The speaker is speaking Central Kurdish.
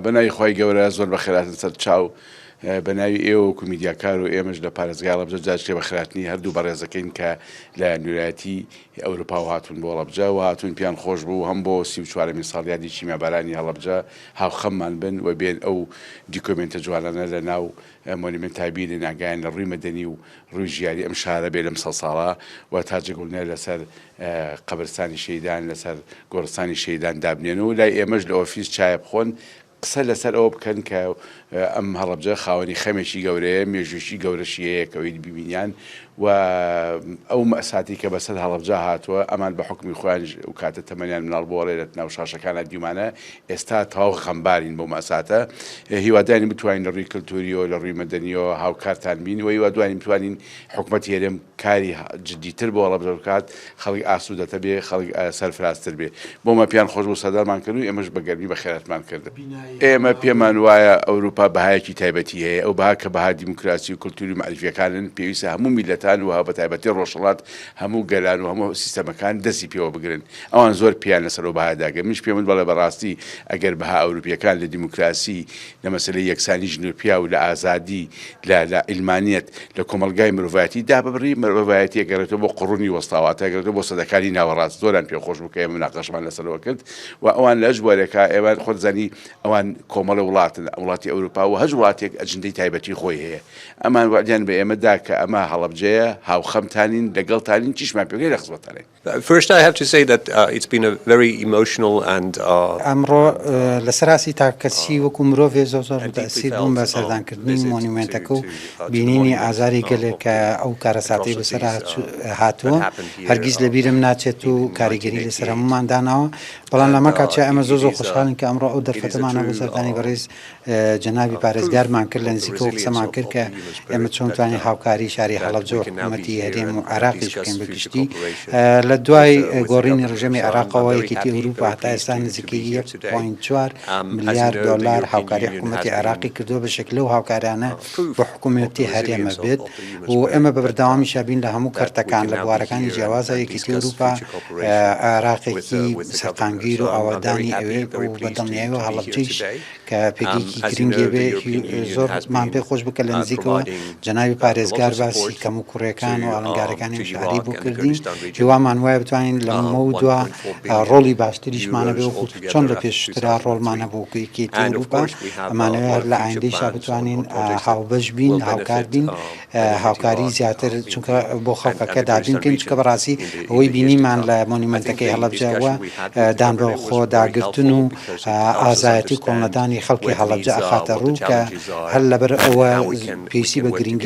بە ناوی خوای گەورە زۆر بەخێرهاتن سەر چاو بە ناوی ئێوە وەکو میدیاکار و ئێمەش لە پارێزگای هەڵەبجە جارێکی بەخێرهاتنی هەردوو بەڕێزەکەین کە لە نوێنەرایەتی ئەوروپاوە هاتوون بۆ هەڵەبجە و هاتوون پێیان خۆش بوو هەم بۆ 34مین ساڵیادی کیمیابارانی هەڵەبجە هاوخەممان بن و بێن ئەو دیکۆمێنتە جوانانە لە ناو مۆنیمێنتا بینن ئاگایان لە ڕووی مەدەنی و ڕووی ژیاری ئەم شارە بێ لەم سەد ساڵە و تاجەگوڵنێ لەسەر قەبرستانی شەهیدان لەسەر گۆڕستانی شەهیدان دابنێن و لای ئێمەش لە ئۆفیس چایە بخۆن قسە لەسەر ئەوە بکەن کە ئەم هەڵەبجە خاوەنی خەمێکی گەورەیە مێژوویی گەورەشی هەیە کە ئەوی ببینیان و ئەو مەساتی کە بەسەر هەڵەبجە هاتووە ئەمان بە حوکمی خۆیان و کاتە تەمەنیان مناڵ بووە لە ناو شاشەکانە دیومانە ئێستا تەواو خەمبارین بۆ مەساتە هیوادارین بتوانین لە ڕووی کلتوریەوە لە ڕووی مەدەنیەوە هاوکارتان بین و هیوادوارین بتوانین حکومەتی هەرێم کاری جدیتر بۆ هەڵەبجە بکات خەڵک ئاسوودەتە بێ خەڵک سەرفرازتر بێ بۆمە پێیان خۆش بوو سەردانمان کرد و ئێمەش بە گەرمی بەخێرهاتمان کردن. ئێمە پێمان وایە ئەوروپا بەهایەکی تایبەتی هەیە ئەو بەها کە بەها دیموکراسی و کلتوری و مەعریفیەکانن پێویستە هەموو میللەتان و بەتایبەتی ڕۆژهەڵات هەموو گەلان و هەموو سیستەمەکان دەستی پێوە بگرن ئەوان زۆر پێیان لەسەر ئەو بەها داگرن منیش پێم وت بەڵێ بەڕاستی ئەگەر بەها ئەوروپیەکان لە دیموکراسی لە مەسەلەی یەکسانی ژن و پیاو، لە ئازادی، لە لە عیلمانیەت، لە کۆمەڵگای مرۆڤایەتی داببڕی، مرۆڤایەتی ئەگەڕێتەوە بۆ قڕونی وەستا، واتە ئەگەڕێتەوە بۆ سەدەکانی ناوەڕاست، زۆریان پێ خۆش بوو کە ئێمە مناقەشەمان لەسەرەوە کرد و ئەوان لە هەچ بوارێکا ئێمە خۆت زانی ئەوان کۆمەڵە وڵاتن، وڵاتی ئەوروپا و هەچ وڵاتێک ئەجندەی تایبەتی خۆی هەیە. ئەمان وەعدیان بە ئێمە دا کە ئەمە هەڵەبجەیە، هاوخەمتانین، لەگەڵتانین، چیشمان پێ بکرێ لە خزمەتتانین. First I have to say that it's been a very emotional and ئەمڕۆ لەسەر ئاستی تاکەکەسی وەکو مرۆڤێ زۆر زۆر موتەئسیر بووم بە سەردانکردنی مۆنیومێنتەکە و بینینی ئازاری گەلێک کە ئەو کارەساتەی بەسەر هاتووە هەرگیز لەبیرم ناچێت و کاریگەری لەسەر هەموومان داناوە بەڵام لەمە کاتیا ئێمە زۆر زۆر خۆشحاڵین کە ئەمڕۆ ئەو دەرفەتەمان هەبوو سەردانی بەڕێز جەنابی پارێزگارمان کرد لە نزیکەوە قسەمان کرد کە ئێمە چۆن توانین هاوکاری شاری هەڵەبجە و حکوومەتی هەرێم و عێراقیش بکەین بە گشتی لە دوای گۆڕینی ڕژێمی عێراقەوە یەکێتی ئەوروپا هەتا ئێستا نزیکەی 1.4 ملیار دۆلار هاوکاری حکوومەتی عێراقی کردووە بەشێک لەو هاوکاریانە بۆ حکوومەتی هەرێمە بێت و ئێمە بە بەردەوامیشا بین لە هەموو کەرتەکان لە بوارەکانی جیاوازە یەکێتی ئەوروپا عێراقێکی سەقامگیر و ئاوەدانی ئەوێت و بە دڵنیایەوە هەڵەبجەیش کە پێگەیەکی گرنگی بێ زۆرمان پێ خۆش بکە لە نزیکەوە جەنابی پارێزگار باسی کەم و کوڕەکان و ئاڵنگارەکانی شاری بۆ کردین هیوامان وایە بتوانین لە مەودوا ڕۆڵی باشتریشمانە بێ وەکو چۆن لە پێشترا ڕۆڵمانە بۆ یەکێتی ئەوروپا ئەمانەوێ هەر لە ئایندەیشا بتوانین هاوبەش بین هاوکار بین هاوکاری زیاتر چونکە بۆ خەڵکەکە دابین بکەین چونکە بەڕاستی ئەوەی بینیمان لە مۆنیمەنتەکەی هەڵەبجە و دان بە خۆداگرتن و ئازایەتی و کۆڵنەدانی خەڵکی هەڵەبجە ئەخاتە ڕوو کە هەر لەبەر ئەوە پێویستی بە گرنگی.